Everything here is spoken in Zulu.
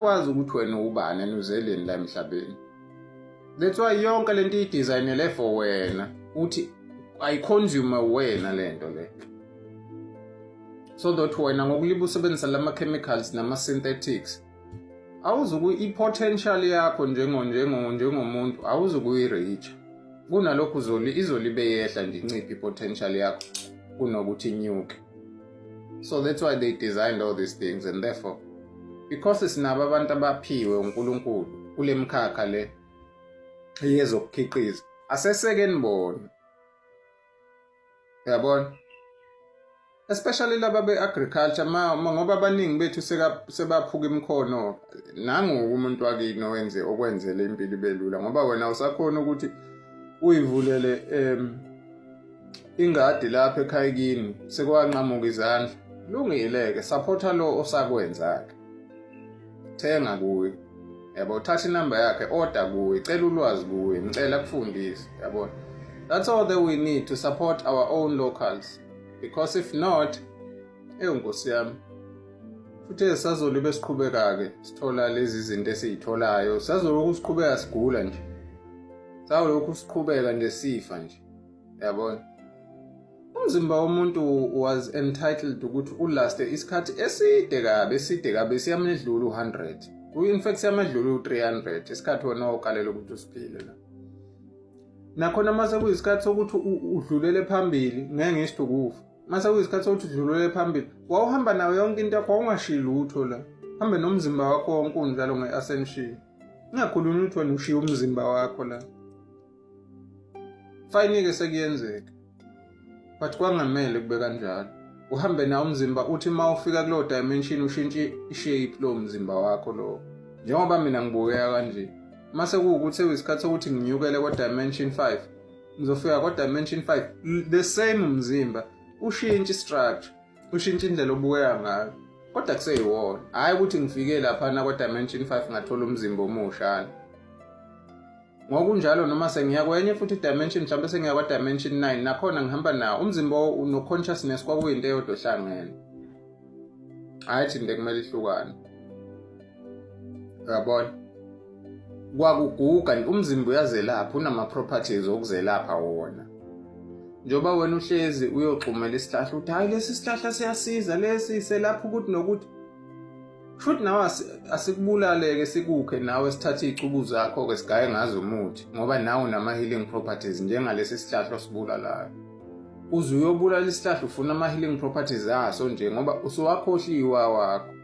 Wazi ukuthi wena ubani and uzeleni la emhlabeni. That's why yonke lento idesignele for wena uthi ayiconsume wena lento le. So that wena ngokuliba usebenzisa lama chemicals nama synthetics awuzuku i-potential yakho njengo njengo njengomuntu awuzukuyi-reach. Kunalokho uzoli izolibe yehla nje inciphe i-potential yakho kunokuthi inyuke. So that's why they designed all these things, and therefore because sinabo abantu abaphiwe uNkulunkulu kule mkhakha le yezokukhiqiza, asesekeni bona, uyabona, especially laba be-agriculture, ma ngoba abaningi bethu sebaphuka imikhono. Nangu umuntu wakini owenze okwenzele impilo ibe lula, ngoba wena usakhona ukuthi uyivulele ingadi lapha ekhaya kini, sekwanqamuka izandla. Lungile-ke, supporta lo osakwenza-ke, thenga kuye, yabo, thatha inamba yakhe, order kuye, cela ulwazi kuye, ngicela kufundise, yabo. That's all that we need, to support our own locals, because if not, eyo nkosi yami, futhi sazolibe siqhubeka-ke sithola lezi zinto esiy'tholayo, sazolokhu siqhubeka sigula nje, sawulokhu siqhubeka nje sifa nje, yabona. Umzimba womuntu was entitled ukuthi ulaste isikhathi eside kabi, eside kabi, siyamedlula u-100, in fact siyamedlula u-300 isikhathi wena oqalela ukuthi usiphile la. Nakhona mase kuyisikhathi sokuthi udlulele phambili, ngeke ngisho ukufa, mase kuyisikhathi sokuthi udlulele phambili, wawuhamba nayo yonke into yakho, wawungashiyi lutho la, hambe nomzimba wakho wonke unjalo nge-ascension. Ungakhulumi ukuthi wena ushiye umzimba wakho la. Fine-ke, sekuyenzeka, but kwangamele kube kanjalo. Uhambe nawo umzimba, uthi uma ufika kulowo dimension ushintshe ishape lowo mzimba wakho lowo, njengoba mina ngibukeka kanje. Mase kuwukuthi sekuyisikhathi sokuthi nginyukele kwa-dimension 5, ngizofika kwa-dimension 5 the same mzimba, ushintshe i-structure, ushintshe indlela obukeka ngayo, kodwa kuseyiwona. Hhayi ukuthi ngifike laphana kwa-dimension 5 ngathola umzimba omusha. Ngokunjalo noma sengiya kwenye futhi dimension, mhlawumbe sengiya kwa-dimension 9, nakhona ngihamba nawo umzimba no-consciousness, kwakuyinto eyodwa ehlangene, hhayi thi into ekumele ihlukane, uyabona. Kwakuguga, umzimba uyazelapha, unama-properties okuzelapha wona. Njengoba wena uhlezi uyoxhumela isihlahla uthi, "Hhayi, lesi sihlahla siyasiza, lesi selapha ukuthi nokuthi," futhi nawe asikubulaleke, sikukhe nawe, sithathe iy'cubu zakho-ke, sigaye ngazo umuthi, ngoba nawe unama-healing properties njengalesi sihlahla osibulalayo. Uze uyobulala isihlahla ufuna ama-healing properties aso nje, ngoba usuwakhohliwe awakho.